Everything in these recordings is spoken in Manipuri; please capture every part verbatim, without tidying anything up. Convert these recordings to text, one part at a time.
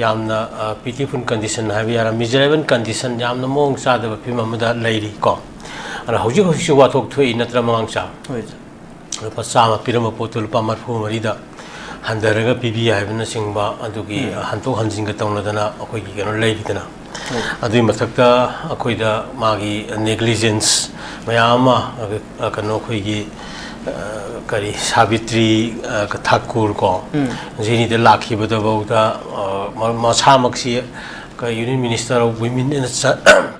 ꯌꯥꯝꯅ ꯄꯤꯇꯤꯐꯨꯜ ꯀꯟꯗꯤꯁꯟ ꯍꯥꯏꯕ ꯌꯥꯔꯦ, ꯃꯤꯖꯔꯦꯕꯜ ꯀꯟꯗꯤꯁꯟ, ꯌꯥꯝꯅ ꯃꯑꯣꯡ ꯆꯥꯗꯕ ꯐꯤꯕꯝ ꯑꯃꯗ ꯂꯩꯔꯤ ꯀꯣ꯫ ꯑꯗꯣ ꯍꯧꯖꯤꯛ ꯍꯧꯖꯤꯛꯁꯨ ꯋꯥꯊꯣꯛ ꯊꯣꯛꯏ ꯅꯠꯇ꯭ꯔꯥ, ꯃꯉꯥꯡꯆꯥ? ꯍꯣꯏ꯫ ꯂꯨꯄꯥ ꯆꯥꯝꯃ ꯄꯤꯔꯝꯕ ꯄꯣꯠꯇꯨ ꯂꯨꯄꯥ ꯃꯔꯤꯐꯨ ꯃꯔꯤꯗ ꯍꯟꯊꯔꯒ ꯄꯤꯕꯤ ꯍꯥꯏꯕꯅꯆꯤꯡꯕ, ꯑꯗꯨꯒꯤ ꯎꯝ꯫ ꯍꯟꯗꯣꯛ ꯍꯟꯖꯤꯟꯒ ꯇꯧꯅꯗꯅ ꯑꯩꯈꯣꯏꯒꯤ ꯀꯩꯅꯣ ꯂꯩꯔꯤꯗꯅ꯫ ꯍꯣꯏ꯫ ꯑꯗꯨꯒꯤ ꯃꯊꯛꯇ ꯑꯩꯈꯣꯏꯗ ꯃꯥꯒꯤ ꯅꯦꯒ꯭ꯂꯤꯖꯦꯟꯁ ꯃꯌꯥꯝ ꯑꯃ, ꯑ, ꯀꯩꯅꯣ ꯑꯩꯈꯣꯏꯒꯤ, ꯑ, ꯀꯔꯤ, ꯁꯥꯕꯤꯇ꯭ꯔꯤ, ꯑ, ꯊꯥꯀꯨꯔ ꯀꯣ, ꯎꯝ꯫ ꯖꯤꯅꯤꯗ ꯂꯥꯛꯈꯤꯕꯗꯐꯥꯎꯗ, ꯑ, ꯃ-, ꯃꯁꯥꯃꯛꯁꯤ ꯀ-, Union Minister of Women and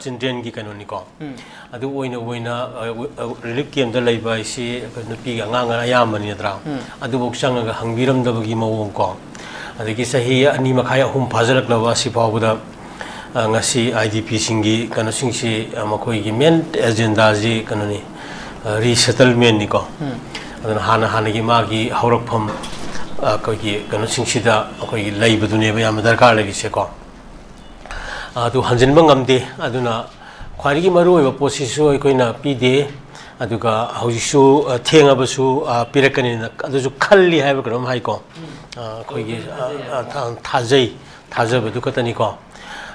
Childrenꯒꯤ ꯀꯩꯅꯣꯅꯤꯀꯣ꯫ ꯎꯝ꯫ ꯑꯗꯨ ꯑꯣꯏꯅ, ꯑꯣꯏꯅ, ꯑ, ꯔꯤꯂꯤꯐ ꯀꯦꯝꯞꯇ ꯂꯩꯕ ꯍꯥꯏꯁꯤ ꯑꯩꯈꯣꯏ ꯅꯨꯄꯤꯒ ꯑꯉꯥꯡꯒ ꯑꯌꯥꯝꯕꯅꯤ ꯅꯠꯇ꯭ꯔꯥ? ꯎꯝ꯫ ꯑꯗꯨꯐꯥꯎ ꯆꯪꯉꯒ ꯍꯪꯕꯤꯔꯝꯗꯕꯒꯤ ꯃꯑꯣꯡ ꯀꯣ꯫ ꯑꯗꯒꯤ ꯆꯍꯤ ꯑꯅꯤ ꯃꯈꯥꯏ, ꯑꯍꯨꯝ ꯐꯥꯖꯤꯜꯂꯛꯂꯕ ꯑꯁꯤ ꯐꯥꯎꯕꯗ, ꯑ, ꯉꯁꯤ IDPꯁꯤꯡꯒꯤ ꯀꯩꯅꯣꯁꯤꯡꯁꯤ, ꯑ, ꯃꯈꯣꯏꯒꯤ ꯃꯦꯟ ꯑꯦꯖꯦꯟꯗꯥꯁꯤ ꯀꯩꯅꯣꯅꯤ, ꯑ, ꯔꯤꯁꯦꯇꯜꯃꯦꯟꯅꯤꯀꯣ꯫ ꯎꯝ꯫ ꯑꯗꯨꯅ ꯍꯥꯟꯅ ꯍꯥꯟꯅꯒꯤ ꯃꯥꯒꯤ ꯍꯧꯔꯛꯐꯝ, ꯑ, ꯑꯩꯈꯣꯏꯒꯤ ꯀꯩꯅꯣꯁꯤꯡꯁꯤꯗ ꯑꯩꯈꯣꯏꯒꯤ ꯂꯩꯕꯗꯨꯅꯦꯕ ꯌꯥꯝꯅ ꯗꯔꯀꯥꯔ ꯂꯩꯔꯤꯁꯦꯀꯣ꯫ ꯑꯗꯨ ꯍꯟꯖꯤꯟꯕ ꯉꯝꯗꯦ꯫ ꯑꯗꯨꯅ ꯈ꯭ꯋꯥꯏꯗꯒꯤ ꯃꯔꯨꯑꯣꯏꯕ ꯄꯣꯠꯁꯤꯁꯨ ꯑꯩꯈꯣꯏꯅ ꯄꯤꯗꯦ꯫ ꯑꯗꯨꯒ ꯍꯧꯖꯤꯛꯁꯨ, ꯑ, ꯊꯦꯡꯉꯕꯁꯨ, ꯑ, ꯄꯤꯔꯛꯀꯅꯤꯅ ꯑꯗꯨꯁꯨ ꯈꯜꯂꯤ ꯍꯥꯏꯕ ꯀꯩꯅꯣꯝ ꯍꯥꯏꯀꯣ꯫ ꯎꯝ꯫ ꯑ, ꯑꯩꯈꯣꯏꯒꯤ, ꯑ, ꯑ, ꯊꯥ-, ꯊꯥꯖꯩ, ꯊꯥꯖꯕꯗꯨ ꯈꯛꯇꯅꯤꯀꯣ꯫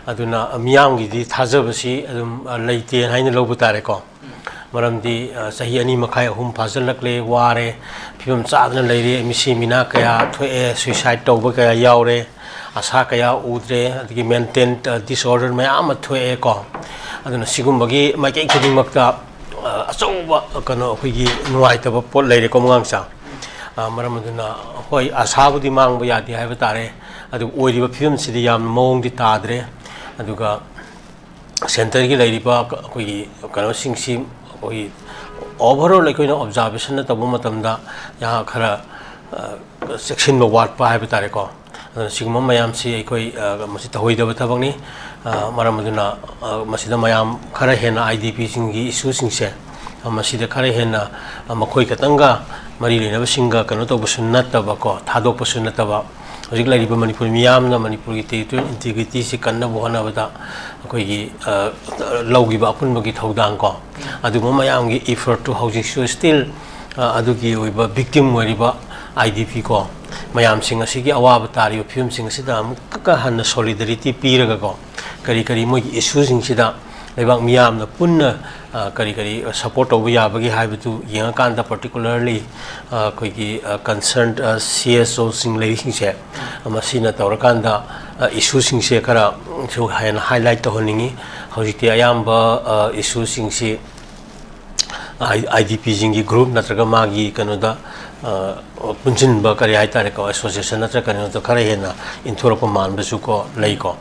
ꯑꯗꯨꯅ ꯃꯤꯌꯥꯝꯒꯤꯗꯤ ꯊꯥꯖꯕꯁꯤ ꯑꯗꯨꯝ, ꯑ, ꯂꯩꯇꯦ ꯍꯥꯏꯅ ꯂꯧꯕ ꯇꯥꯔꯦꯀꯣ꯫ ꯎꯝ꯫ ꯃꯔꯝꯗꯤ, ꯑ, ꯆꯍꯤ ꯑꯅꯤ ꯃꯈꯥꯏ, ꯑꯍꯨꯝ ꯐꯥꯖꯤꯜꯂꯛꯂꯦ, ꯋꯥꯔꯦ, ꯐꯤꯕꯝ ꯆꯥꯗꯅ ꯂꯩꯔꯦ, ꯃꯤꯁꯤ ꯃꯤꯅꯥ ꯀꯌꯥ ꯊꯣꯛꯑꯦ, suicide ꯇꯧꯕ ꯀꯌꯥ ꯌꯥꯎꯔꯦ, ꯑꯁꯥ ꯀꯌꯥ ꯎꯗ꯭ꯔꯦ, ꯑꯗꯒꯤ mental, ꯑ, disorder ꯃꯌꯥꯝ ꯑꯃ ꯊꯣꯛꯑꯦꯀꯣ꯫ ꯑꯗꯨꯅ ꯁꯤꯒꯨꯝꯕꯒꯤ ꯃꯥꯏꯀꯩ ꯈꯨꯗꯤꯡꯃꯛꯇ, ꯑ, ꯑꯆꯧꯕ, ꯑ, ꯀꯩꯅꯣ, ꯑꯩꯈꯣꯏꯒꯤ ꯅꯨꯡꯉꯥꯏꯇꯕ ꯄꯣꯠ ꯂꯩꯔꯦꯀꯣ, ꯃꯉꯥꯡꯆꯥ꯫ ꯑ, ꯃꯔꯝ ꯑꯗꯨꯅ, ꯍꯣꯏ, ꯑꯁꯥꯕꯨꯗꯤ ꯃꯥꯡꯕ ꯌꯥꯗꯦ ꯍꯥꯏꯕ ꯇꯥꯔꯦ, ꯑꯗꯨꯕꯨ ꯑꯣꯏꯔꯤꯕ ꯐꯤꯕꯝꯁꯤꯗꯤ ꯌꯥꯝꯅ ꯃꯑꯣꯡꯗꯤ ꯇꯥꯗ꯭ꯔꯦ꯫ ꯑꯗꯨꯒ centreꯒꯤ ꯂꯩꯔꯤꯕ ꯑꯩꯈꯣꯏꯒꯤ ꯀꯩꯅꯣꯁꯤꯡꯁꯤ, ꯑꯩꯈꯣꯏꯒꯤ overall ꯑꯩꯈꯣꯏꯅ observationꯅ ꯇꯧꯕ ꯃꯇꯝꯗ ꯌꯥ-, ꯈꯔ, ꯑ, ꯆꯦꯛꯁꯤꯟꯕ ꯋꯥꯠꯄ ꯍꯥꯏꯕ ꯇꯥꯔꯦꯀꯣ꯫ ꯑꯗꯨꯅ ꯁꯤꯒꯨꯝꯕ ꯃꯌꯥꯝꯁꯤ ꯑꯩꯈꯣꯏ, ꯑ, ꯃꯁꯤ ꯇꯧꯍꯩꯗꯕ ꯊꯕꯛꯅꯤ꯫ ꯑ, ꯃꯔꯝ ꯑꯗꯨꯅ, ꯑ, ꯃꯁꯤꯗ ꯃꯌꯥꯝ ꯈꯔ ꯍꯦꯟꯅ IDPꯁꯤꯡꯒꯤ issueꯁꯤꯡꯁꯦ, ꯑ, ꯃꯁꯤꯗ ꯈꯔ ꯍꯦꯟꯅ, ꯑ, ꯃꯈꯣꯏ ꯈꯛꯇꯪꯒ ꯃꯔꯤ ꯂꯩꯅꯕꯁꯤꯡꯒ ꯀꯩꯅꯣ ꯇꯧꯕꯁꯨ ꯅꯠꯇꯕꯀꯣ, ꯊꯥꯗꯣꯛꯄꯁꯨ ꯅꯠꯇꯕ, ꯍꯧꯖꯤꯛ ꯂꯩꯔꯤꯕ ꯃꯅꯤꯄꯨꯔ ꯃꯤꯌꯥꯝꯅ ꯃꯅꯤꯄꯨꯔꯒꯤ territorial integrityꯁꯤ ꯀꯟꯅꯕ ꯍꯣꯠꯅꯕꯗ ꯑꯩꯈꯣꯏꯒꯤ, ꯑ, ꯂꯧꯈꯤꯕ ꯑꯄꯨꯟꯕꯒꯤ ꯊꯧꯗꯥꯡ ꯀꯣ, ꯑꯗꯨꯒꯨꯝꯕ ꯃꯌꯥꯝꯒꯤ effortꯇꯨ ꯍꯧꯖꯤꯛꯁꯨ still, ꯑ, ꯑꯗꯨꯒꯤ ꯑꯣꯏꯕ victim ꯑꯣꯏꯔꯤꯕ, ꯑꯥꯏ ꯗꯤ ꯄꯤ ꯀꯣ, ꯃꯌꯥꯝꯁꯤꯡ ꯑꯁꯤꯒꯤ ꯑꯋꯥꯕ ꯇꯥꯔꯤꯕ ꯐꯤꯕꯝꯁꯤꯡ ꯑꯁꯤꯗ ꯑꯃꯨꯛꯀ ꯍꯟꯅ solidarity ꯄꯤꯔꯒꯀꯣ, ꯀꯔꯤ ꯀꯔꯤ ꯃꯣꯏꯒꯤ ꯏꯁꯨꯁꯤꯡꯁꯤꯗ ꯂꯩꯕꯥꯛ ꯃꯤꯌꯥꯝꯅ ꯄꯨꯟꯅ, ꯑ, ꯀꯔꯤ ꯀꯔꯤ support ꯇꯧꯕ ꯌꯥꯕꯒꯦ ꯍꯥꯏꯕꯗꯨ ꯌꯦꯡꯉꯀꯥꯟꯗ, particularly, ꯑ, ꯑꯩꯈꯣꯏꯒꯤ, ꯑ, concerned, ꯑ, ꯁꯤ ꯑꯦꯁ ꯑꯣꯁꯤꯡ ꯂꯩꯔꯤꯁꯤꯡꯁꯦ, ꯃꯁꯤꯅ ꯇꯧꯔꯀꯥꯟꯗ, ꯑ, ꯏꯁꯨꯁꯤꯡꯁꯦ ꯈꯔꯁꯨ ꯍꯦꯟꯅ highlight ꯇꯧꯍꯟꯅꯤꯡꯉꯤ꯫ ꯍꯧꯖꯤꯛꯇꯤ ꯑꯌꯥꯝꯕ, ꯑ, ꯏꯁꯨꯁꯤꯡꯁꯤ ꯑꯥꯏ ꯗꯤ ꯄꯤꯁꯤꯡꯒꯤ group ꯅꯠꯇ꯭ꯔꯒ ꯃꯥꯒꯤ ꯀꯩꯅꯣꯗ, ꯑ, ꯄꯨꯟꯁꯤꯟꯕ ꯀꯔꯤ ꯍꯥꯏꯇꯥꯔꯦꯀꯣ, association ꯅꯠꯇ꯭ꯔꯒ ꯀꯩꯅꯣꯗ ꯈꯔ ꯍꯦꯟꯅ ꯏꯟꯊꯣꯔꯛꯄ ꯃꯥꯟꯕꯁꯨ ꯀꯣ ꯂꯩꯀꯣ꯫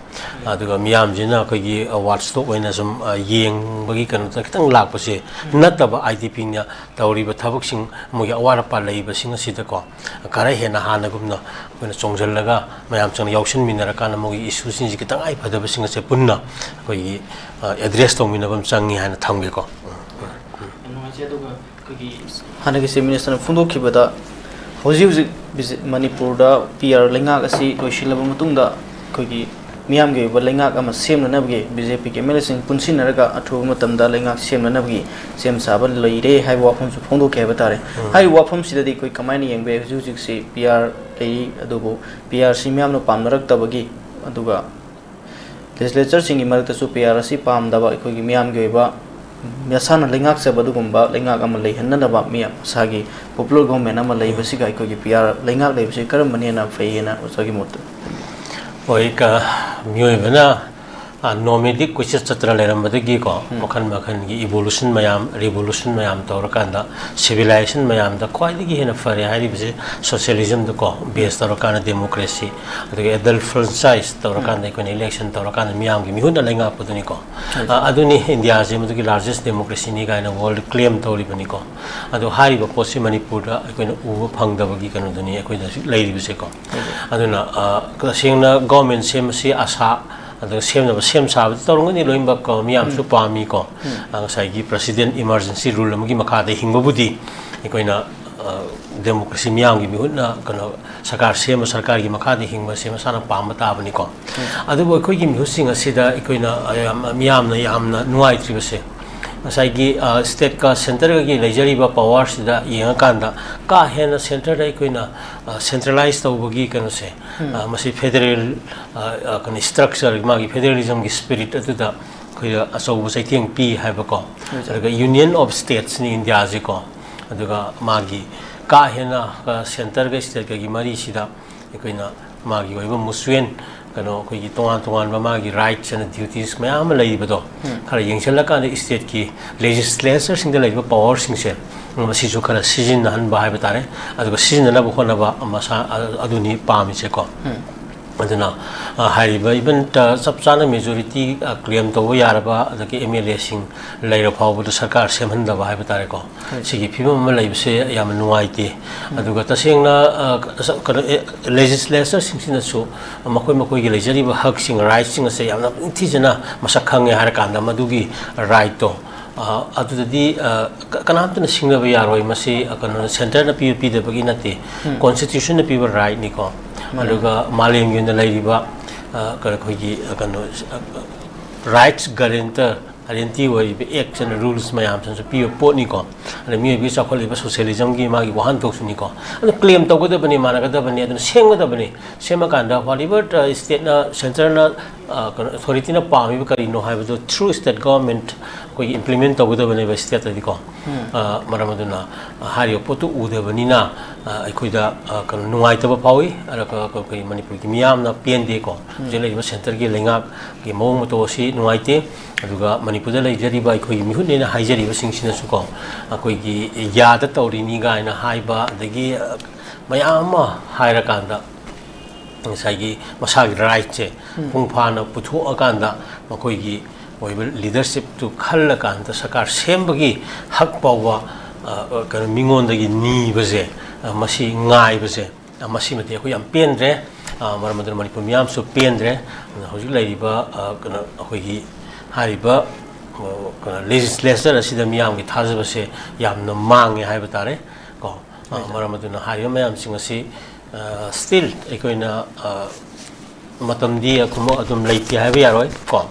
ꯑꯗꯨꯒ ꯃꯤꯌꯥꯝꯁꯤꯅ ꯑꯩꯈꯣꯏꯒꯤ, ꯑ, watchdog ꯑꯣꯏꯅ ꯁꯨꯝ, ꯑ, ꯌꯦꯡꯕꯒꯤ ꯀꯩꯅꯣꯗ ꯈꯤꯇꯪ ꯂꯥꯛꯄꯁꯦ ꯅꯠꯇꯕ, ꯑꯥꯏ ꯗꯤ ꯄꯤꯅ ꯇꯧꯔꯤꯕ ꯊꯕꯛꯁꯤꯡ, ꯃꯣꯏꯒꯤ ꯑꯋꯥꯠ ꯑꯄꯥ ꯂꯩꯕꯁꯤꯡ ꯑꯁꯤꯗꯀꯣ, ꯈꯔ ꯍꯦꯟꯅ ꯍꯥꯟꯅꯒꯨꯝꯅ ꯑꯩꯈꯣꯏꯅ ꯆꯣꯡꯁꯤꯜꯂꯒ ꯃꯌꯥꯝ ꯆꯪꯅ ꯌꯥꯎꯁꯤꯟꯃꯤꯟꯅꯔꯀꯥꯟꯗ ꯃꯣꯏꯒꯤ ꯏꯁꯨꯁꯤꯡꯁꯤꯒꯤ ꯇꯉꯥꯏ ꯐꯗꯕꯁꯤꯡ ꯑꯁꯦ ꯄꯨꯟꯅ ꯑꯩꯈꯣꯏꯒꯤ, ꯑ, address ꯇꯧꯃꯤꯟꯅꯕ ꯑꯃ ꯆꯪꯉꯤ ꯍꯥꯏꯅ ꯊꯝꯒꯦꯀꯣ꯫ ꯎꯝ꯫ ꯌꯥꯝ ꯅꯨꯡꯉꯥꯏꯖꯩ꯫ ꯑꯗꯨꯒ ꯑꯩꯈꯣꯏꯒꯤ ꯍꯥꯟꯅꯒꯤ Chief Minister ꯅ ꯐꯣꯡꯗꯣꯛꯈꯤꯕꯗ, ꯍꯧꯖꯤꯛ ꯍꯧꯖꯤꯛ ꯕꯤꯖꯦ-, ꯃꯅꯤꯄꯨꯔꯗ ꯄꯤ ꯑꯥꯔ ꯂꯩꯉꯥꯛ ꯑꯁꯤ ꯂꯣꯏꯁꯤꯜꯂꯕ ꯃꯇꯨꯡꯗ ꯑꯩꯈꯣꯏꯒꯤ ꯃꯤꯌꯥꯝꯒꯤ ꯑꯣꯏꯕ ꯂꯩꯉꯥꯛ ꯑꯃ ꯁꯦꯝꯅꯅꯕꯒꯤ ꯕꯤ ꯖꯦ ꯄꯤꯒꯤ ꯑꯦꯝ ꯑꯦꯜ ꯑꯦꯁꯤꯡ ꯄꯨꯟꯁꯤꯟꯅꯔꯒ ꯑꯊꯨꯕ ꯃꯇꯝꯗ ꯂꯩꯉꯥꯛ ꯁꯦꯝꯅꯅꯕꯒꯤ ꯁꯦꯝ ꯁꯥꯕ ꯂꯩꯔꯦ ꯍꯥꯏꯕ ꯋꯥꯐꯝꯁꯨ ꯐꯣꯡꯗꯣꯛꯈꯤ ꯍꯥꯏꯕ ꯇꯥꯔꯦ꯫ ꯎꯝ꯫ ꯍꯥꯏꯔꯤꯕ ꯋꯥꯐꯝꯁꯤꯗꯗꯤ ꯑꯩꯈꯣꯏ ꯀꯃꯥꯏꯅ ꯌꯦꯡꯕ ꯌꯥꯏ? ꯍꯧꯖꯤꯛ ꯍꯧꯖꯤꯛꯁꯤ ꯄꯤ ꯑꯥꯔ ꯂꯩꯔꯤ, ꯑꯗꯨꯕꯨ ꯄꯤ ꯑꯥꯔ ꯁꯤ ꯃꯤꯌꯥꯝꯅ ꯄꯥꯝꯅꯔꯛꯇꯕꯒꯤ, ꯑꯗꯨꯒ ꯂꯦꯖꯤꯁꯂꯦꯆꯔꯁꯤꯡꯒꯤ ꯃꯔꯛꯇꯁꯨ ꯄꯤ ꯑꯥꯔ ꯑꯁꯤ ꯄꯥꯝꯗꯕ, ꯑꯩꯈꯣꯏꯒꯤ ꯃꯤꯌꯥꯝꯒꯤ ꯑꯣꯏꯕ ꯃꯁꯥꯅ ꯂꯩꯉꯥꯛꯆꯕ ꯑꯗꯨꯒꯨꯝꯕ ꯂꯩꯉꯥꯛ ꯑꯃ ꯂꯩꯍꯟꯅꯅꯕ, ꯃꯤꯌꯥꯝ ꯃꯁꯥꯒꯤ popular government ꯑꯃ ꯂꯩꯕꯁꯤꯒ ꯑꯩꯈꯣꯏꯒꯤ ꯄꯤ ꯑꯥꯔ ꯂꯩꯉꯥꯛ ꯂꯩꯕꯁꯤ ꯀꯔꯝꯕꯅ ꯍꯦꯟꯅ ꯐꯩ ꯍꯥꯏꯅ ꯑꯣꯖꯥꯒꯤ ꯃꯣꯠꯇ? ꯍꯣꯏ, ꯀ-, ꯃꯤꯑꯣꯏꯕꯅ, ꯑ, nomadic ꯀꯣꯏꯆꯠ ꯆꯠꯇꯅ ꯂꯩꯔꯝꯕꯗꯒꯤꯀꯣ, ꯎꯝ꯫ ꯃꯈꯜ ꯃꯈꯜꯒꯤ evolution ꯃꯌꯥꯝ, revolution ꯃꯌꯥꯝ ꯇꯧꯔꯀꯥꯟꯗ, civilization ꯃꯌꯥꯝꯗ ꯈ꯭ꯋꯥꯏꯗꯒꯤ ꯍꯦꯟꯅ ꯐꯔꯦ ꯍꯥꯏꯔꯤꯕꯁꯦ socialism ꯗꯀꯣ base ꯇꯧꯔꯀꯥꯟꯗ democracy, ꯑꯗꯨꯒ adult franchise ꯇꯧꯔꯀꯥꯟꯗ, ꯎꯝ꯫ ꯑꯩꯈꯣꯏꯅ election ꯇꯧꯔꯀꯥꯟꯗ ꯃꯤꯌꯥꯝꯒꯤ ꯃꯤꯍꯨꯠꯅ ꯂꯩꯉꯥꯛꯄꯗꯨꯅꯤꯀꯣ꯫ ꯎꯝ꯫ ꯑ, ꯑꯗꯨꯅꯤ ꯏꯟꯗꯤꯌꯥꯁꯦ ꯃꯗꯨꯒꯤ largest democracy ꯅꯤ ꯀꯥꯏꯅ world claim ꯇꯧꯔꯤꯕꯅꯤꯀꯣ꯫ ꯑꯗꯣ ꯍꯥꯏꯔꯤꯕ ꯄꯣꯠꯁꯤ ꯃꯅꯤꯄꯨꯔꯗ ꯑꯩꯈꯣꯏꯅ ꯎꯕ ꯐꯪꯗꯕꯒꯤ ꯀꯩꯅꯣꯗꯨꯅꯤ ꯑꯩꯈꯣꯏꯗ ꯍꯧꯖꯤꯛ ꯂꯩꯔꯤꯕꯁꯦꯀꯣ꯫ ꯎꯝ꯫ ꯑꯗꯨꯅ, ꯑ, ꯇꯁꯦꯡꯅ government ꯁꯦꯝꯕꯁꯤ ꯑꯁꯥ, ꯑꯗꯨꯒ ꯁꯦꯝꯅꯕ ꯁꯦꯝ ꯁꯥꯕꯗꯤ ꯇꯧꯔꯝꯒꯅꯤ ꯂꯣꯏꯅꯃꯛ, ꯀꯣ, ꯃꯤꯌꯥꯝꯁꯨ ꯎꯝ꯫ ꯄꯥꯝꯃꯤꯀꯣ꯫ ꯎꯝ꯫ ꯑ, ꯉꯁꯥꯏꯒꯤ President emergency rule ꯑꯃꯒꯤ ꯃꯈꯥꯗ ꯍꯤꯡꯕꯕꯨꯗꯤ ꯑꯩꯈꯣꯏꯅ, ꯑ, democracy ꯃꯤꯌꯥꯝꯒꯤ ꯃꯤꯍꯨꯠꯅ ꯀꯩꯅꯣ ꯁꯔꯀꯥꯔ ꯁꯦꯝꯕ, ꯁꯔꯀꯥꯔꯒꯤ ꯃꯈꯥꯗ ꯍꯤꯡꯕꯁꯦ ꯃꯁꯥꯅ ꯄꯥꯝꯕ ꯇꯥꯕꯅꯤꯀꯣ꯫ ꯎꯝ꯫ ꯑꯗꯨꯕꯨ ꯑꯩꯈꯣꯏꯒꯤ ꯃꯤꯍꯨꯠꯁꯤꯡ ꯑꯁꯤꯗ ꯑꯩꯈꯣꯏꯅ, ꯑ, ꯌꯥꯝ, ꯃꯤꯌꯥꯝꯅ ꯌꯥꯝꯅ ꯅꯨꯡꯉꯥꯏꯇ꯭ꯔꯤꯕꯁꯦ, ꯉꯁꯥꯏꯒꯤ ꯁ꯭ꯇꯦꯠꯀ ꯁꯦꯟꯇꯔꯒꯒꯤ ꯂꯩꯖꯔꯤꯕ ꯄꯋꯥꯔꯁꯤꯗ ꯌꯦꯡꯉꯀꯥꯟꯗ ꯀꯥ ꯍꯦꯟꯅ ꯁꯦꯟꯇꯔꯗ ꯑꯩꯈꯣꯏꯅ ꯁꯦꯟꯇ꯭ꯔꯦꯂꯥꯏꯁ ꯇꯧꯕꯒꯤ ꯀꯩꯅꯣꯁꯦ, ꯃꯁꯤ ꯐꯦꯗꯔꯦꯜ ꯀꯩꯅꯣ ꯁ꯭ꯇ꯭ꯔꯛꯆꯔ, ꯃꯥꯒꯤ ꯐꯦꯗꯔꯦꯂꯤꯖꯝꯒꯤ ꯁ꯭ꯄꯤꯔꯤꯠ ꯑꯗꯨꯗ ꯑꯩꯈꯣꯏꯗ ꯑꯆꯧꯕ ꯆꯩꯊꯦꯡ ꯄꯤ ꯍꯥꯏꯕꯀꯣ꯫ ꯑꯗꯨꯒ ꯌꯨꯅꯤꯌꯟ ꯑꯣꯐ ꯁ꯭ꯇꯦꯠꯁꯅꯤ ꯏꯟꯗꯤꯌꯥꯁꯤꯀꯣ꯫ ꯑꯗꯨꯒ ꯃꯥꯒꯤ ꯀꯥ ꯍꯦꯟꯅ ꯁꯦꯟꯇꯔꯒ ꯁ꯭ꯇꯦꯠꯀꯒꯤ ꯃꯔꯤꯁꯤꯗ ꯑꯩꯈꯣꯏꯅ ꯃꯥꯒꯤ ꯑꯣꯏꯕ ꯃꯨꯆꯨꯋꯦꯟ ꯀꯩꯅꯣ ꯑꯩꯈꯣꯏꯒꯤ ꯇꯣꯉꯥꯟ ꯇꯣꯉꯥꯟꯕ ꯃꯥꯒꯤ ꯔꯥꯏꯠꯁ ꯑꯦꯟ ꯗ꯭ꯌꯨꯇꯤꯁ ꯃꯌꯥꯝ ꯑꯃ ꯂꯩꯔꯤꯕꯗꯣ ꯈꯔ ꯌꯦꯡꯁꯤꯜꯂꯀꯥꯟꯗ ꯁ꯭ꯇꯦꯠꯀꯤ ꯂꯦꯖꯤꯁꯂꯦꯆꯔꯁꯤꯡꯗ ꯂꯩꯔꯤꯕ ꯄꯋꯥꯔꯁꯤꯡꯁꯦ ꯃꯁꯤꯁꯨ ꯈꯔ ꯁꯤꯖꯤꯟꯅꯍꯟꯕ ꯍꯥꯏꯕ ꯇꯥꯔꯦ꯫ ꯑꯗꯨꯒ ꯁꯤꯖꯤꯟꯅꯅꯕ ꯍꯣꯠꯅꯕ ꯃꯁꯥ ꯑꯗꯨꯅꯤ ꯄꯥꯝꯃꯤꯁꯦꯀꯣ꯫ ꯑꯗꯨꯅ ꯍꯥꯏꯔꯤꯕ ꯏꯚꯟ ꯆꯞ ꯆꯥꯅ ꯃꯦꯖꯣꯔꯤꯇꯤ ꯀ꯭ꯂꯦꯝ ꯇꯧꯕ ꯌꯥꯔꯕ ꯑꯗꯒꯤ ꯑꯦꯝ ꯑꯦꯜ ꯑꯦꯁꯤꯡ ꯂꯩꯔ ꯐꯥꯎꯕꯗ ꯁꯔꯀꯥꯔ ꯁꯦꯝꯍꯟꯗꯕ ꯍꯥꯏꯕ ꯇꯥꯔꯦꯀꯣ꯫ ꯁꯤꯒꯤ ꯐꯤꯕꯝ ꯑꯃ ꯂꯩꯕꯁꯦ ꯌꯥꯝꯅ ꯅꯨꯡꯉꯥꯏꯇꯦ꯫ ꯑꯗꯨꯒ ꯇꯁꯦꯡꯅ ꯀꯩꯅꯣ ꯂꯦꯖꯤꯁꯂꯦꯆꯔꯁꯤꯡꯁꯤꯅꯁꯨ ꯃꯈꯣꯏ ꯃꯈꯣꯏꯒꯤ ꯂꯩꯖꯔꯤꯕ ꯍꯛꯁꯤꯡ, ꯔꯥꯏꯠꯁꯤꯡ ꯑꯁꯦ ꯌꯥꯝꯅ ꯅꯤꯡꯊꯤꯖꯅ ꯃꯁꯛ ꯈꯪꯉꯦ ꯍꯥꯏꯔꯀꯥꯟꯗ ꯃꯗꯨꯒꯤ ꯔꯥꯏꯠꯇꯣ ꯑꯗꯨꯗꯗꯤ ꯀꯅꯥꯝꯇꯅ ꯁꯤꯡꯅꯕ ꯌꯥꯔꯣꯏ꯫ ꯃꯁꯤ ꯀꯩꯅꯣ ꯁꯦꯟꯇꯔꯅ ꯄꯤꯕ ꯄꯤꯗꯕꯒꯤ ꯅꯠꯇꯦ, ꯀꯣꯟꯁꯇꯤꯇ꯭ꯌꯨꯁꯟꯅ ꯄꯤꯕ ꯔꯥꯏꯠꯅꯤꯀꯣ꯫ ꯑꯗꯨꯒ ꯃꯥꯂꯦꯝꯒꯤ ꯑꯣꯏꯅ ꯂꯩꯔꯤꯕ ꯑꯩꯈꯣꯏꯒꯤ ꯀꯩꯅꯣ ꯔꯥꯏꯠꯁ ꯒꯥꯔꯦꯟꯇꯔ ꯒꯥꯔꯦꯟꯇꯤ ꯑꯣꯏꯔꯤꯕ ꯑꯦꯛꯁ ꯑꯦꯟ ꯔꯨꯜꯁ ꯃꯌꯥꯝꯁꯤꯅꯁꯨ ꯄꯤꯕ ꯄꯣꯠꯅꯤꯀꯣ꯫ ꯑꯗ ꯃꯤꯑꯣꯏꯕꯒꯤ ꯆꯥꯎꯈꯠꯂꯛꯏꯕ ꯁꯣꯁꯤꯌꯦꯂꯤꯖꯝꯒꯤ ꯃꯥꯒꯤ ꯋꯥꯍꯟꯊꯣꯛꯁꯨꯅꯤꯀꯣ꯫ ꯑꯗꯨ ꯀ꯭ꯂꯦꯝ ꯇꯧꯒꯗꯕꯅꯤ, ꯃꯥꯟꯅꯒꯗꯕꯅꯤ, ꯑꯗꯨꯅ ꯁꯦꯝꯒꯗꯕꯅꯤ꯫ ꯁꯦꯝꯃꯀꯥꯟꯗ ꯋꯥꯠ ꯏꯚꯔ ꯁ꯭ꯇꯦꯠꯅ, ꯀꯩꯅꯣ ꯑꯣꯊꯣꯔꯤꯇꯤꯅ ꯄꯥꯝꯃꯤꯕ ꯀꯔꯤꯅꯣ ꯍꯥꯏꯕꯗꯨ ꯊ꯭ꯔꯨ ꯁ꯭ꯇꯦꯠ ꯒꯣꯚꯔꯟꯃꯦꯟꯠ ꯑꯩꯈꯣꯏꯒꯤ ꯏꯝꯄ꯭ꯂꯤꯃꯦꯟꯠ ꯇꯧꯒꯗꯕꯅꯦꯕ ꯁ꯭ꯇꯦꯠꯇꯗꯤꯀꯣ꯫ ꯃꯔꯝ ꯑꯗꯨꯅ ꯍꯥꯏꯔꯤꯕ ꯄꯣꯠꯇꯨ ꯎꯗꯕꯅꯤꯅ ꯑꯩꯈꯣꯏꯗ ꯀꯩꯅꯣ ꯅꯨꯡꯉꯥꯏꯇꯕ ꯐꯥꯎꯏ꯫ ꯑꯗꯨꯒ ꯑꯩꯈꯣꯏ ꯃꯅꯤꯄꯨꯔꯒꯤ ꯃꯤꯌꯥꯝꯅ ꯄꯦꯟꯗꯦꯀꯣ꯫ ꯍꯧꯖꯤꯛ ꯂꯩꯔꯤꯕ ꯁꯦꯟꯇꯔꯒꯤ ꯂꯩꯉꯥꯛꯀꯤ ꯃꯑꯣꯡ ꯃꯇꯧ ꯑꯁꯤ ꯅꯨꯡꯉꯥꯏꯇꯦ꯫ ꯑꯗꯨꯒ ꯃꯅꯤꯄꯨꯔꯗ ꯂꯩꯖꯔꯤꯕ ꯑꯩꯈꯣꯏꯒꯤ ꯃꯤꯍꯨꯠꯅꯦꯅ ꯍꯥꯏꯖꯔꯤꯕꯁꯤꯡꯁꯤꯅꯁꯨꯀꯣ, ꯑꯩꯈꯣꯏꯒꯤ ꯌꯥꯗ ꯇꯧꯔꯤꯅꯤ ꯀꯥꯏꯅ ꯍꯥꯏꯕ, ꯑꯗꯒꯤ ꯃꯌꯥꯝ ꯑꯃ ꯍꯥꯏꯔꯀꯥꯟꯗ ꯉꯁꯥꯏꯒꯤ ꯃꯁꯥꯒꯤ ꯔꯥꯏꯠꯁꯦ ꯃꯄꯨꯡ ꯐꯥꯅ ꯄꯨꯊꯣꯛꯑꯀꯥꯟꯗ ꯃꯈꯣꯏꯒꯤ ꯑꯣꯏꯕ ꯂꯤꯗꯔꯁꯤꯞꯇꯨ ꯈꯜꯂꯀꯥꯟꯗ ꯁꯔꯀꯥꯔ ꯁꯦꯝꯕꯒꯤ ꯍꯛ ꯐꯥꯎꯕ, ꯑ, ꯀꯩꯅꯣ, ꯃꯤꯉꯣꯟꯗꯒꯤ ꯅꯤꯕꯁꯦ, ꯑ, ꯃꯁꯤ ꯉꯥꯏꯕꯁꯦ, ꯑ, ꯃꯁꯤꯃꯗꯤ ꯑꯩꯈꯣꯏ ꯌꯥꯝ ꯄꯦꯟꯗ꯭ꯔꯦ꯫ ꯑ, ꯃꯔꯝ ꯑꯗꯨꯅ ꯃꯅꯤꯄꯨꯔ ꯃꯤꯌꯥꯝꯁꯨ ꯄꯦꯟꯗ꯭ꯔꯦ꯫ ꯑꯗꯨꯅ ꯍꯧꯖꯤꯛ ꯂꯩꯔꯤꯕ, ꯑ, ꯀꯩꯅꯣ, ꯑꯩꯈꯣꯏꯒꯤ ꯍꯥꯏꯔꯤꯕ, ꯑ, ꯀꯩꯅꯣ, ꯂꯦꯖꯤꯁꯂꯦꯆꯔ ꯑꯁꯤꯗ ꯃꯤꯌꯥꯝꯒꯤ ꯊꯥꯖꯕꯁꯦ ꯌꯥꯝꯅ ꯃꯥꯡꯉꯦ ꯍꯥꯏꯕ ꯇꯥꯔꯦ ꯀꯣ꯫ ꯑ, ꯃꯔꯝ ꯑꯗꯨꯅ ꯍꯥꯏꯔꯤꯕ ꯃꯌꯥꯝꯁꯤꯡ ꯑꯁꯤ, ꯑ, ꯁ꯭ꯇꯤꯜ ꯑꯩꯈꯣꯏꯅ, ꯑ, ꯃꯇꯝꯗꯤ ꯑꯗꯨꯝ ꯂꯩꯇꯦ ꯍꯥꯏꯕ ꯌꯥꯔꯣꯏ ꯀꯣ꯫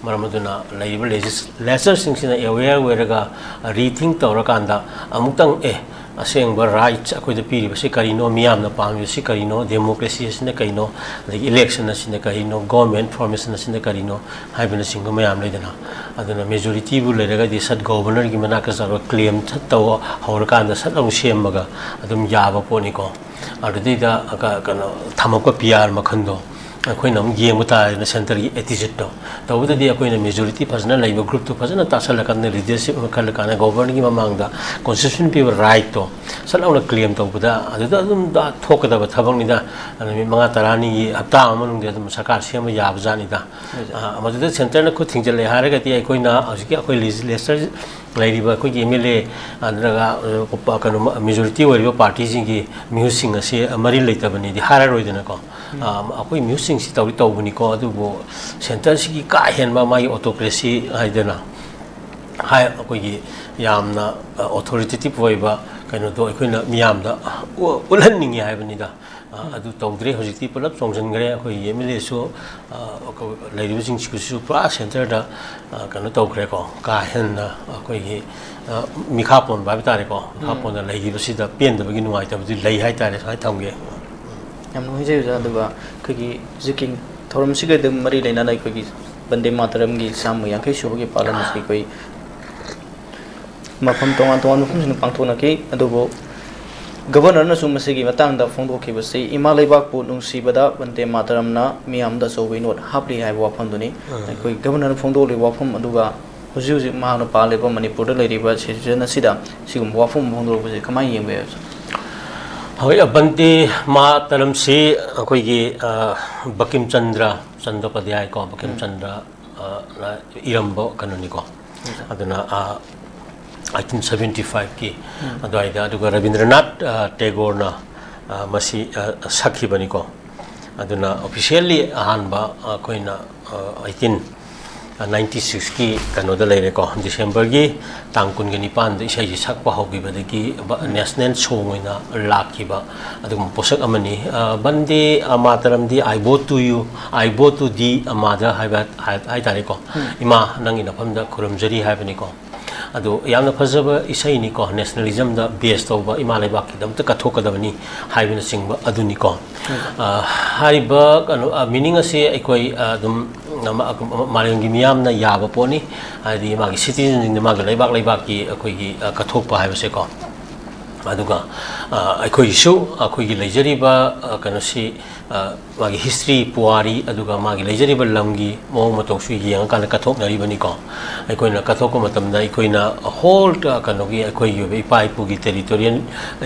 ꯃꯔꯝ ꯑꯗꯨꯅ ꯂꯩꯔꯤꯕ ꯂꯦꯖꯤꯁꯂꯦꯆꯔꯁꯤꯡꯁꯤꯅ ꯑꯦꯋꯦꯌꯔ ꯑꯣꯏꯔꯒ ꯔꯤꯊꯤꯡ ꯇꯧꯔꯀꯥꯟꯗ ꯑꯃꯨꯛꯇꯪ ꯑꯦ ꯑꯁꯦꯡꯕ ꯔꯥꯏꯠꯁ ꯑꯩꯈꯣꯏꯗ ꯄꯤꯔꯤꯕꯁꯤ ꯀꯔꯤꯅꯣ, ꯃꯤꯌꯥꯝꯅ ꯄꯥꯝꯃꯤꯕꯁꯤ ꯀꯔꯤꯅꯣ, ꯗꯦꯃꯣꯀ꯭ꯔꯦꯁꯤ ꯑꯁꯤꯅ ꯀꯩꯅꯣ, ꯑꯗꯒꯤ ꯏꯂꯦꯛꯁꯟ ꯑꯁꯤꯅ ꯀꯔꯤꯅꯣ, ꯒꯣꯔꯃꯦꯟ ꯐꯣꯔꯃꯦꯁꯟ ꯑꯁꯤꯅ ꯀꯔꯤꯅꯣ ꯍꯥꯏꯕꯅꯆꯤꯡꯕ ꯃꯌꯥꯝ ꯂꯩꯗꯅ꯫ ꯑꯗꯨꯅ ꯃꯦꯖꯣꯔꯤꯇꯤꯕꯨ ꯂꯩꯔꯒꯗꯤ ꯁꯠ ꯒꯣꯕꯔꯅꯔꯒꯤ ꯃꯅꯥꯛꯇ ꯆꯠꯂꯒ ꯀ꯭ꯂꯦꯝ ꯁꯠ ꯇꯧ ꯍꯧꯔꯀꯥꯟꯗ ꯁꯠ ꯑꯃꯨꯛ ꯁꯦꯝꯃꯒ ꯑꯗꯨꯝ ꯌꯥꯕ ꯄꯣꯠꯅꯤꯀꯣ꯫ ꯑꯗꯨꯗꯩꯗ ꯀꯩꯅꯣ ꯊꯝꯃꯛꯄ ꯄꯤ ꯑꯥꯔ ꯃꯈꯜꯗꯣ ꯑꯩꯈꯣꯏꯅ ꯑꯃꯨꯛ ꯌꯦꯡꯕ ꯇꯥꯔꯦꯅ ꯁꯦꯟꯇꯔꯒꯤ ꯑꯦꯇꯤꯆꯨꯠꯇꯣ꯫ ꯇꯧꯕꯗꯗꯤ ꯑꯩꯈꯣꯏꯅ ꯃꯦꯖꯣꯔꯤꯇꯤ ꯐꯖꯅ ꯂꯩꯕ ꯒ꯭ꯔꯨꯞꯇꯨ ꯐꯖꯅ ꯇꯥꯁꯜꯂꯀꯥꯟꯗ, ꯂꯤꯗꯔꯁꯤꯞ ꯑꯃ ꯈꯜꯂꯀꯥꯟꯗ ꯒꯣꯕꯔꯅꯔꯒꯤ ꯃꯃꯥꯡꯗ ꯀꯣꯟꯁꯇꯤꯇ꯭ꯌꯨꯁꯟ ꯄꯤꯕ ꯔꯥꯏꯠꯇꯣ ꯁꯠ ꯂꯥꯎꯅ ꯀ꯭ꯂꯦꯝ ꯇꯧꯕꯗ ꯑꯗꯨꯗ ꯑꯗꯨꯝ ꯊꯣꯛꯀꯗꯕ ꯊꯕꯛꯅꯤꯗ꯫ ꯅꯨꯃꯤꯠ ꯃꯉꯥ ꯇꯔꯥꯅꯤꯒꯤ, ꯍꯞꯇꯥ ꯑꯃ ꯃꯅꯨꯡꯗ ꯑꯗꯨꯝ ꯁꯔꯀꯥꯔ ꯁꯦꯝꯕ ꯌꯥꯕ ꯖꯥꯠꯅꯤꯗ꯫ ꯑ, ꯃꯗꯨꯗ ꯁꯦꯟꯇꯔꯅ ꯈꯨꯠ ꯊꯤꯡꯖꯤꯜꯂꯦ ꯍꯥꯏꯔꯒꯗꯤ ꯑꯩꯈꯣꯏꯅ ꯍꯧꯖꯤꯛꯀꯤ ꯑꯩꯈꯣꯏ ꯂꯦꯖꯤꯁꯂꯦꯆꯔ ꯂꯩꯔꯤꯕ ꯑꯩꯈꯣꯏꯒꯤ ꯑꯦꯝ ꯑꯦꯜ ꯑꯦ, ꯑꯗꯨꯒ, ꯑ, ꯀꯩꯅꯣ, ꯃꯦꯖꯣꯔꯤꯇꯤ ꯑꯣꯏꯔꯤꯕ ꯄꯥꯔꯇꯤꯁꯤꯡꯒꯤ ꯃꯤꯍꯨꯠꯁꯤꯡ ꯑꯁꯤ ꯃꯔꯤ ꯂꯩꯇꯕꯅꯤꯗꯤ ꯍꯥꯏꯔꯔꯣꯏꯗꯅꯀꯣ꯫ ꯑ, ꯑꯩꯈꯣꯏ ꯃꯤꯍꯨꯠꯁꯤꯡꯁꯤ ꯇꯧꯗꯤ ꯇꯧꯕꯅꯤꯀꯣ, ꯑꯗꯨꯕꯨ ꯁꯦꯟꯇꯔꯁꯤꯒꯤ ꯀꯥ ꯍꯦꯟꯕ ꯃꯥꯒꯤ ꯑꯣꯇꯣꯀ꯭ꯔꯦꯁꯤ ꯍꯥꯏꯗꯅ ꯍꯥꯏ, ꯑꯩꯈꯣꯏꯒꯤ ꯌꯥꯝꯅ, ꯑ, ꯑꯣꯊꯣꯔꯤꯇꯦꯇꯤꯞ ꯑꯣꯏꯕ ꯀꯩꯅꯣꯗꯣ ꯑꯩꯈꯣꯏꯅ ꯃꯤꯌꯥꯝꯗ ꯎ-, ꯎꯠꯍꯟꯅꯤꯡꯉꯤ ꯍꯥꯏꯕꯅꯤꯗ꯫ ꯑ, ꯑꯗꯨ ꯇꯧꯗ꯭ꯔꯦ꯫ ꯍꯧꯖꯤꯛꯇꯤ ꯄꯨꯂꯞ ꯆꯣꯡꯁꯤꯟꯈ꯭ꯔꯦ꯫ ꯑꯩꯈꯣꯏꯒꯤ ꯑꯦꯝ ꯑꯦꯜ ꯑꯦꯁꯨ, ꯑ, ꯂꯩꯔꯤꯕꯁꯤꯡꯁꯤꯁꯨ ꯄꯨꯔꯥ ꯁꯦꯟꯇꯔꯗ, ꯑ, ꯀꯩꯅꯣ ꯇꯧꯈ꯭ꯔꯦꯀꯣ, ꯀꯥ ꯍꯦꯟꯅ ꯑꯩꯈꯣꯏꯒꯤ, ꯑ, ꯃꯤꯈꯥ ꯄꯣꯟꯕ ꯍꯥꯏꯕ ꯇꯥꯔꯦꯀꯣ, ꯃꯤꯈꯥ ꯄꯣꯟꯅ ꯂꯩꯈꯤꯕꯁꯤꯗ ꯄꯦꯟꯗꯕꯒꯤ, ꯅꯨꯡꯉꯥꯏꯇꯕꯗꯤ ꯂꯩ ꯍꯥꯏꯇꯥꯔꯦ꯫ ꯁꯨꯃꯥꯏꯅ ꯊꯝꯒꯦ꯫ ꯌꯥꯝ ꯅꯨꯡꯉꯥꯏꯖꯩ ꯑꯣꯖꯥ꯫ ꯑꯗꯨꯒ ꯑꯩꯈꯣꯏꯒꯤ ꯍꯧꯖꯤꯛꯀꯤ ꯊꯧꯔꯝꯁꯤꯒ ꯑꯗꯨꯝ ꯃꯔꯤ ꯂꯩꯅꯅ ꯑꯩꯈꯣꯏꯒꯤ ꯕꯟꯗꯦ ꯃꯥꯇꯔꯝꯒꯤ ꯆꯥꯝꯃ ꯌꯥꯡꯈꯩ ꯁꯨꯕꯒꯤ ꯄꯥꯂꯟ ꯑꯁꯤ ꯑꯩꯈꯣꯏ ꯃꯐꯝ ꯇꯣꯉꯥꯟ ꯇꯣꯉꯥꯟꯕ ꯃꯐꯝꯁꯤꯡꯗ ꯄꯥꯡꯊꯣꯛꯅꯈꯤ꯫ ꯑꯗꯨꯕꯨ ꯒꯕꯔꯅꯔꯅꯁꯨ ꯃꯁꯤꯒꯤ ꯃꯇꯥꯡꯗ ꯐꯣꯡꯗꯣꯛꯈꯤꯕꯁꯤ ꯏꯃꯥ ꯂꯩꯕꯥꯛꯄꯨ ꯅꯨꯡꯁꯤꯕꯗ ꯕꯟꯗꯦ ꯃꯥꯇꯔꯝꯅ ꯃꯤꯌꯥꯝꯗ ꯑꯆꯧꯕ ꯏꯅꯣꯠ ꯍꯥꯞꯂꯤ ꯍꯥꯏꯕ ꯋꯥꯐꯝꯗꯨꯅꯤ꯫ ꯑꯩꯈꯣꯏ ꯒꯕꯔꯅꯔꯅ ꯐꯣꯡꯗꯣꯛꯂꯤꯕ ꯋꯥꯐꯝ ꯑꯗꯨꯒ ꯍꯧꯖꯤꯛ ꯍꯧꯖꯤꯛ ꯃꯍꯥꯛꯅ ꯄꯥꯜꯂꯤꯕ ꯃꯅꯤꯄꯨꯔꯗ ꯂꯩꯔꯤꯕ ꯁꯤꯆꯨꯋꯦꯁꯟ ꯑꯁꯤꯗ ꯁꯤꯒꯨꯝꯕ ꯋꯥꯐꯝ ꯑꯃ ꯐꯣꯡꯗꯣꯔꯛꯄꯁꯦ ꯀꯃꯥꯏꯅ ꯌꯦꯡꯕ ꯌꯥꯏ, ꯁꯥꯔ? ꯍꯣꯏ, ꯕꯟꯗꯦ ꯃꯥꯇꯔꯝꯁꯤ ꯑꯩꯈꯣꯏꯒꯤ, ꯑ, ꯕꯀꯤꯝ ꯆꯟꯗ꯭ꯔ ꯆꯟꯗꯣꯄꯥꯙ꯭ꯌꯥꯏ ꯀꯣ, ꯕꯀꯤꯝ ꯆꯟꯗ꯭ꯔ, ꯑ, ꯅ ꯏꯔꯝꯕ ꯀꯩꯅꯣꯅꯤꯀꯣ꯫ ꯑꯗꯨꯅ, ꯑ, ꯑꯩꯠꯇꯤꯟ ꯁꯚꯦꯟꯇꯤ ꯐꯥꯏꯚꯀꯤ ꯑꯗꯨꯋꯥꯏꯗ, ꯑꯗꯨꯒ ꯔꯕꯤꯟꯗ꯭ꯔꯅꯥꯊ, ꯑ, ꯇꯦꯒꯣꯔꯅ, ꯑ, ꯃꯁꯤ, ꯑ, ꯁꯛꯈꯤꯕꯅꯤꯀꯣ꯫ ꯑꯗꯨꯅ ꯑꯣꯐꯤꯁꯤꯌꯦꯜꯂꯤ ꯑꯍꯥꯟꯕ ꯑꯩꯈꯣꯏꯅ, ꯑ, ꯑꯩꯠꯇꯤꯟ ꯅꯥꯏꯟꯇꯤ ꯁꯤꯛꯁꯀꯤ ꯀꯩꯅꯣꯗ ꯂꯩꯔꯦꯀꯣ, ꯗꯤꯁꯦꯝꯕꯔꯒꯤ ꯇꯥꯡ ꯀꯨꯟꯒ ꯅꯤꯄꯥꯟꯗ ꯏꯁꯩꯁꯤ ꯁꯛꯄ ꯍꯧꯈꯤꯕꯗꯒꯤ ꯕ-, ꯅꯦꯁꯅꯦꯜ ꯁꯣꯡ ꯑꯣꯏꯅ ꯂꯥꯛꯈꯤꯕ ꯑꯗꯨꯒꯨꯝꯕ ꯄꯣꯠꯁꯛ ꯑꯃꯅꯤ꯫ ꯑ, ꯕꯟꯗꯦ ꯃꯥꯇꯔꯝꯗꯤ "I bow to you, I bow to thee, a mother" ꯍꯥꯏꯕ ꯍꯥꯏ, ꯍꯥꯏ ꯇꯥꯔꯦꯀꯣ꯫ ꯏꯃꯥ, ꯅꯪꯒꯤ ꯅꯐꯝꯗ ꯈꯨꯔꯨꯝꯖꯔꯤ ꯍꯥꯏꯕꯅꯤꯀꯣ꯫ ꯑꯗꯣ ꯌꯥꯝꯅ ꯐꯖꯕ ꯏꯁꯩꯅꯤꯀꯣ, ꯅꯦꯁꯅꯦꯂꯤꯖꯝꯗ ꯕꯦꯁ ꯇꯧꯕ, ꯏꯃꯥ ꯂꯩꯕꯥꯛꯀꯤꯗꯃꯛꯇ ꯀꯠꯊꯣꯛꯀꯗꯕꯅꯤ ꯍꯥꯏꯕꯅꯆꯤꯡꯕ ꯑꯗꯨꯅꯤꯀꯣ꯫ ꯑ, ꯍꯥꯏꯔꯤꯕ ꯀꯩꯅꯣ, ꯑ, ꯃꯤꯅꯤꯡ ꯑꯁꯤ ꯑꯩꯈꯣꯏ, ꯑ, ꯑꯗꯨꯝ, ꯑ, ꯃ-, ꯃꯥꯂꯦꯝꯒꯤ ꯃꯤꯌꯥꯝꯅ ꯌꯥꯕ ꯄꯣꯠꯅꯤ꯫ ꯍꯥꯏꯗꯤ ꯃꯥꯒꯤ ꯁꯤꯇꯤꯖꯟꯁꯤꯡꯗ ꯃꯥꯒꯤ ꯂꯩꯕꯥꯛ ꯂꯩꯕꯥꯛꯀꯤ ꯑꯩꯈꯣꯏꯒꯤ, ꯑ, ꯀꯠꯊꯣꯛꯄ ꯍꯥꯏꯕꯁꯦꯀꯣ꯫ ꯑꯗꯨꯒ, ꯑ, ꯑꯩꯈꯣꯏꯒꯤꯁꯨ ꯑꯩꯈꯣꯏꯒꯤ ꯂꯩꯖꯔꯤꯕ, ꯑ, ꯀꯩꯅꯣꯁꯤ, ꯑ, ꯃꯥꯒꯤ ꯍꯤꯁꯇ꯭ꯔꯤ, ꯄꯨꯋꯥꯔꯤ, ꯑꯗꯨꯒ ꯃꯥꯒꯤ ꯂꯩꯖꯔꯤꯕ ꯂꯝꯒꯤ ꯃꯑꯣꯡ ꯃꯇꯧꯁꯨ ꯌꯦꯡꯉꯀꯥꯟꯗ ꯀꯠꯊꯣꯛꯅꯔꯤꯕꯅꯤꯀꯣ꯫ ꯑꯩꯈꯣꯏꯅ ꯀꯠꯊꯣꯛꯄ ꯃꯇꯝꯗ ꯑꯩꯈꯣꯏꯅ ꯍꯣꯜ, ꯑ, ꯀꯩꯅꯣꯒꯤ ꯑꯩꯈꯣꯏꯒꯤ ꯑꯣꯏꯕ ꯏꯄꯥ ꯏꯄꯨꯒꯤ ꯇꯦꯔꯤꯇꯣꯔꯤꯌꯦꯜ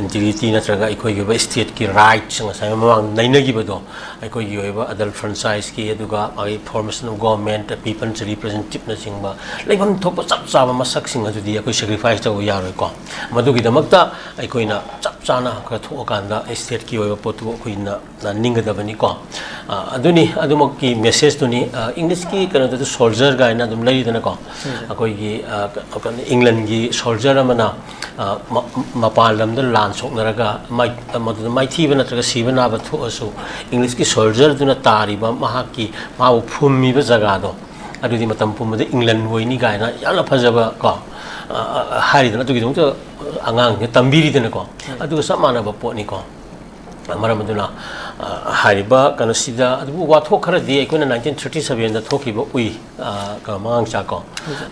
ꯏꯟꯇꯤꯒ꯭ꯔꯤꯇꯤ ꯅꯠꯇ꯭ꯔꯒ ꯑꯩꯈꯣꯏꯒꯤ ꯑꯣꯏꯕ ꯁ꯭ꯇꯦꯠꯀꯤ ꯔꯥꯏꯠꯁ ꯉꯁꯥꯏ ꯃꯃꯥꯡꯗ ꯅꯩꯅꯈꯤꯕꯗꯣ, ꯑꯩꯈꯣꯏꯒꯤ ꯑꯣꯏꯕ ꯑꯗꯜ ꯐ꯭ꯔꯦꯟꯆꯥꯏꯁꯀꯤ, ꯑꯗꯨꯒ ꯃꯥꯒꯤ formation of government, people's representativeꯅꯆꯤꯡꯕ ꯂꯩꯐꯝ ꯊꯣꯛꯄ ꯆꯞ ꯆꯥꯕ ꯃꯁꯛꯁꯤꯡ ꯑꯗꯨꯗꯤ ꯑꯩꯈꯣꯏ ꯁꯦꯀ꯭ꯔꯤꯐꯥꯏꯁ ꯇꯧꯕ ꯌꯥꯔꯣꯏꯀꯣ꯫ ꯃꯗꯨꯒꯤꯗꯃꯛꯇ ꯑꯩꯈꯣꯏꯅ ꯆꯞ ꯆꯥꯅ ꯀꯠꯊꯣꯛꯑꯀꯥꯟꯗ ꯁ꯭ꯇꯦꯠꯀꯤ ꯑꯣꯏꯕ ꯄꯣꯠꯇꯨ ꯑꯩꯈꯣꯏꯅ ꯅꯤꯡꯒꯗꯕꯅꯤꯀꯣ꯫ ꯑ, ꯑꯗꯨꯅꯤ, ꯑꯗꯨꯃꯛꯀꯤ ꯃꯦꯁꯦꯖꯇꯨꯅꯤ꯫ ꯑ, ꯏꯪꯂꯤꯁꯀꯤ ꯀꯩꯅꯣꯗꯁꯨ ꯁꯣꯜꯖꯔ ꯀꯥꯏꯅ ꯑꯗꯨꯝ ꯂꯩꯔꯤꯗꯅꯀꯣ꯫ ꯑꯩꯈꯣꯏꯒꯤ, ꯑ, ꯀ-, ꯀꯩꯅꯣ, ꯏꯪꯂꯟꯒꯤ ꯁꯣꯜꯖꯔ ꯑꯃꯅ, ꯑ, ꯃ-, ꯃꯄꯥꯟ ꯂꯝꯗ ꯂꯥꯟ ꯁꯣꯛꯅꯔꯒ ꯃꯥꯏ-, ꯃꯗꯨꯗ ꯃꯥꯏꯊꯤꯕ ꯅꯠꯇ꯭ꯔꯒ ꯁꯤꯕ ꯅꯥꯕ ꯊꯣꯛꯑꯁꯨ, ꯏꯪꯂꯤꯁꯀꯤ ꯁꯣꯜꯖꯔꯗꯨꯅ ꯇꯥꯔꯤꯕ ꯃꯍꯥꯛꯀꯤ, ꯃꯥꯕꯨ ꯐꯨꯝꯃꯤꯕ ꯖꯒꯥꯗꯣ, ꯑꯗꯨꯗꯤ ꯃꯇꯝ ꯄꯨꯝꯕꯗ ꯏꯪꯂꯟ ꯑꯣꯏꯅꯤ ꯀꯥꯏꯅ ꯌꯥꯝꯅ ꯐꯖꯕ ꯀꯣ, ꯑ, ꯑ, ꯍꯥꯏꯔꯤꯗꯅ, ꯑꯗꯨꯒꯤꯗꯃꯛꯇ ꯑꯉꯥꯡꯁꯤꯡꯅ ꯇꯝꯕꯤꯔꯤꯗꯅꯀꯣ꯫ ꯑꯗꯨꯒ ꯆꯞ ꯃꯥꯟꯅꯕ ꯄꯣꯠꯅꯤꯀꯣ꯫ ꯃꯔꯝ ꯑꯗꯨꯅ, ꯑ, ꯍꯥꯏꯔꯤꯕ ꯀꯩꯅꯣꯁꯤꯗ, ꯑꯗꯨꯕꯨ ꯋꯥꯊꯣꯛ ꯈꯔꯗꯤ ꯑꯩꯈꯣꯏꯅ ꯅꯥꯏꯟꯇꯤꯟ ꯊꯥꯔꯇꯤ ꯁꯚꯦꯟꯗ ꯊꯣꯛꯈꯤꯕ ꯎꯏ, ꯑ, ꯀꯩꯅꯣ, ꯃꯉꯥꯡꯆꯥ ꯀꯣ꯫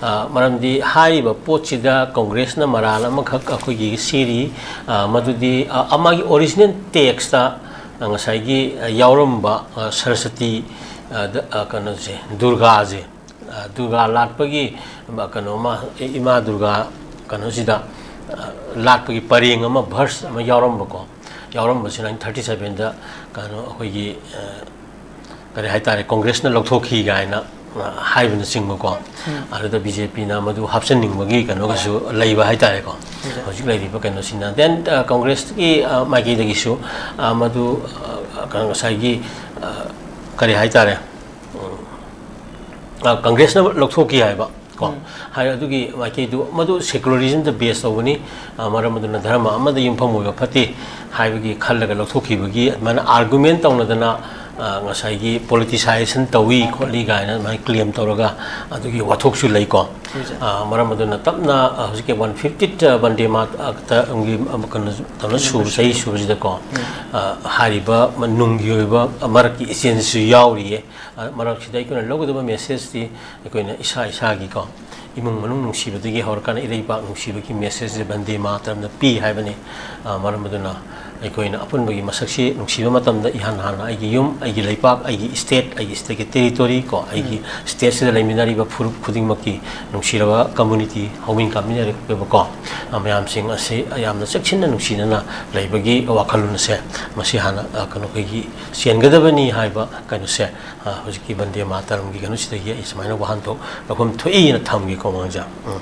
ꯑ, ꯃꯔꯝꯗꯤ ꯍꯥꯏꯔꯤꯕ ꯄꯣꯠꯁꯤꯗ ꯀꯣꯡꯒ꯭ꯔꯦꯁꯅ ꯃꯔꯥꯜ ꯑꯃꯈꯛ ꯑꯩꯈꯣꯏꯒꯤ ꯁꯤꯔꯤ, ꯑ, ꯃꯗꯨꯗꯤ, ꯑ, ꯑ, ꯃꯥꯒꯤ ꯑꯣꯔꯤꯖꯤꯅꯦꯜ ꯇꯦꯛꯁꯇ, ꯑ, ꯉꯁꯥꯏꯒꯤ, ꯑ, ꯌꯥꯎꯔꯝꯕ, ꯑ, ꯁꯔꯁꯇꯤ, ꯑ, ꯗ-, ꯑ, ꯀꯩꯅꯣꯁꯦ, ꯗꯨꯔꯒꯥꯁꯦ, ꯑ, ꯗꯨꯔꯒꯥ ꯂꯥꯠꯄꯒꯤ, ꯑ, ꯀꯩꯅꯣꯃ, ꯏꯃꯥ ꯗꯨꯔꯒꯥ ꯀꯩꯅꯣꯁꯤꯗ, ꯑ, ꯂꯥꯠꯄꯒꯤ ꯄꯔꯦꯡ ꯑꯃ, ꯚꯔꯁ ꯑꯃ ꯌꯥꯎꯔꯝꯕꯀꯣ꯫ ꯌꯥꯎꯔꯝꯕꯁꯤꯅ ꯊꯥꯔꯇꯤ ꯁꯚꯦꯟꯗ ꯀꯩꯅꯣ ꯑꯩꯈꯣꯏꯒꯤ, ꯑ, ꯀꯔꯤ ꯍꯥꯏꯇꯥꯔꯦ, ꯀꯣꯡꯒ꯭ꯔꯦꯁꯅ ꯂꯧꯊꯣꯛꯈꯤ ꯀꯥꯏꯅ, ꯑ, ꯍꯥꯏꯕꯅꯆꯤꯡꯕꯀꯣ꯫ ꯑꯗꯨꯗ ꯕꯤ ꯖꯦ ꯄꯤꯅ ꯃꯗꯨ ꯍꯥꯞꯆꯤꯟꯅꯤꯡꯕꯒꯤ ꯀꯩꯅꯣꯒꯁꯨ ꯂꯩꯕ ꯍꯥꯏꯇꯥꯔꯦꯀꯣ꯫ ꯍꯧꯖꯤꯛ ꯂꯩꯔꯤꯕ ꯀꯩꯅꯣꯁꯤꯅ꯫ Then, ꯑ, ꯀꯣꯡꯒ꯭ꯔꯦꯁꯀꯤ, ꯑ, ꯃꯥꯏꯀꯩꯗꯒꯤꯁꯨ, ꯑ, ꯃꯗꯨ, ꯑ, ꯀꯩꯅꯣ, ꯉꯁꯥꯏꯒꯤ, ꯑ, ꯀꯔꯤ ꯍꯥꯏꯇꯥꯔꯦ, ꯎꯝ, ꯑ, ꯀꯪꯒ꯭ꯔꯦꯁꯅ ꯂꯧꯊꯣꯛꯈꯤ ꯍꯥꯏꯕ ꯀꯣ꯫ ꯎꯝ꯫ ꯍꯥꯏ, ꯑꯗꯨꯒꯤ ꯃꯥꯏꯀꯩꯗꯨ, ꯃꯗꯨ secularism ꯗ base ꯇꯧꯕꯅꯤ, ꯑ, ꯃꯔꯝ ꯑꯗꯨꯅ ꯙꯔꯃ ꯑꯃꯗ ꯌꯨꯝꯐꯝ ꯑꯣꯏꯕ ꯐꯠꯇꯦ ꯍꯥꯏꯕꯒꯤ ꯈꯜꯂꯒ ꯂꯧꯊꯣꯛꯈꯤꯕꯒꯤ ꯑꯗꯨꯃꯥꯏꯅ argument ꯇꯧꯅꯗꯅ, ꯑ, ꯉꯁꯥꯏꯒꯤ politicization ꯇꯧꯏ ꯈꯣꯠꯂꯤ ꯀꯥꯏꯅ ꯑꯗꯨꯃꯥꯏꯅ claim ꯇꯧꯔꯒ ꯑꯗꯨꯒꯤ ꯋꯥꯊꯣꯛꯁꯨ ꯂꯩꯀꯣ꯫ ꯍꯣꯏ, ꯁꯥꯔ꯫ ꯑ, ꯃꯔꯝ ꯑꯗꯨꯅ ꯇꯞꯅ, ꯑ, ꯍꯧꯖꯤꯛꯀꯤ one fiftieth ꯕꯟꯗꯦ ꯃꯥ-, ꯑ, ꯇ-, ꯒꯤ, ꯑ, ꯀꯩꯅꯣ ꯇꯧꯅ ꯁꯨꯕ, ꯆꯍꯤ ꯁꯨꯕꯁꯤꯗꯀꯣ, ꯎꯝ꯫ ꯑ, ꯍꯥꯏꯔꯤꯕ ꯅꯨꯡꯒꯤ ꯑꯣꯏꯕ ꯃꯔꯛꯀꯤ ꯏꯆꯦꯜꯁꯨ ꯌꯥꯎꯔꯤꯌꯦ꯫ ꯑ, ꯃꯔꯛꯁꯤꯗ ꯑꯩꯈꯣꯏꯅ ꯂꯧꯒꯗꯕ message ꯇꯤ ꯑꯩꯈꯣꯏꯅ ꯏꯁꯥ ꯏꯁꯥꯒꯤꯀꯣ, ꯏꯃꯨꯡ ꯃꯅꯨꯡ ꯅꯨꯡꯁꯤꯕꯗꯒꯤ ꯍꯧꯔꯀꯥꯟꯗ ꯏꯔꯩꯕꯥꯛ ꯅꯨꯡꯁꯤꯕꯒꯤ message ꯁꯦ ꯕꯟꯗꯦ ꯃꯥꯇꯔꯝꯅ ꯄꯤ ꯍꯥꯏꯕꯅꯤ꯫ ꯑ, ꯃꯔꯝ ꯑꯗꯨꯅ ꯑꯩꯈꯣꯏꯅ ꯑꯄꯨꯟꯕꯒꯤ ꯃꯁꯛꯁꯤ ꯅꯨꯡꯁꯤꯕ ꯃꯇꯝꯗ ꯏꯍꯥꯟ ꯍꯥꯟꯅ ꯑꯩꯒꯤ ꯌꯨꯝ, ꯑꯩꯒꯤ ꯂꯩꯄꯥꯛ, ꯑꯩꯒꯤ state, ꯑꯩꯒꯤ state ꯀꯤ territory ꯀꯣ, ꯑꯩꯒꯤ ꯎꯝ꯫ State ꯁꯤꯗ ꯂꯩꯃꯤꯟꯅꯔꯤꯕ ꯐꯨꯔꯨꯞ ꯈꯨꯗꯤꯡꯃꯛꯀꯤ ꯅꯨꯡꯁꯤꯔꯕ community ꯍꯧꯃꯤꯟ ꯀꯥꯃꯤꯟꯅꯔꯛꯄꯀꯣ, ꯑ, ꯃꯌꯥꯝꯁꯤꯡ ꯑꯁꯤ ꯌꯥꯝꯅ ꯆꯦꯛꯁꯤꯟꯅ ꯅꯨꯡꯁꯤꯅꯅ ꯂꯩꯕꯒꯤ ꯋꯥꯈꯜꯂꯣꯟ ꯑꯁꯦ ꯃꯁꯤ ꯍꯥꯟꯅ, ꯑ, ꯀꯩꯅꯣ, ꯑꯩꯈꯣꯏꯒꯤ ꯆꯦꯟꯒꯗꯕꯅꯤ ꯍꯥꯏꯕ ꯀꯩꯅꯣꯁꯦ, ꯑ, ꯍꯧꯖꯤꯛꯀꯤ ꯕꯟꯗꯦ ꯃꯥꯇꯔꯝꯒꯤ ꯀꯩꯅꯣꯁꯤꯗꯒꯤ ꯑꯩ ꯁꯨꯃꯥꯏꯅ ꯋꯥꯍꯟꯊꯣꯛ ꯂꯧꯐꯝ ꯊꯣꯛꯏꯅ ꯊꯝꯒꯦꯀꯣ, ꯃꯥꯡꯖ꯫ ꯎꯝ꯫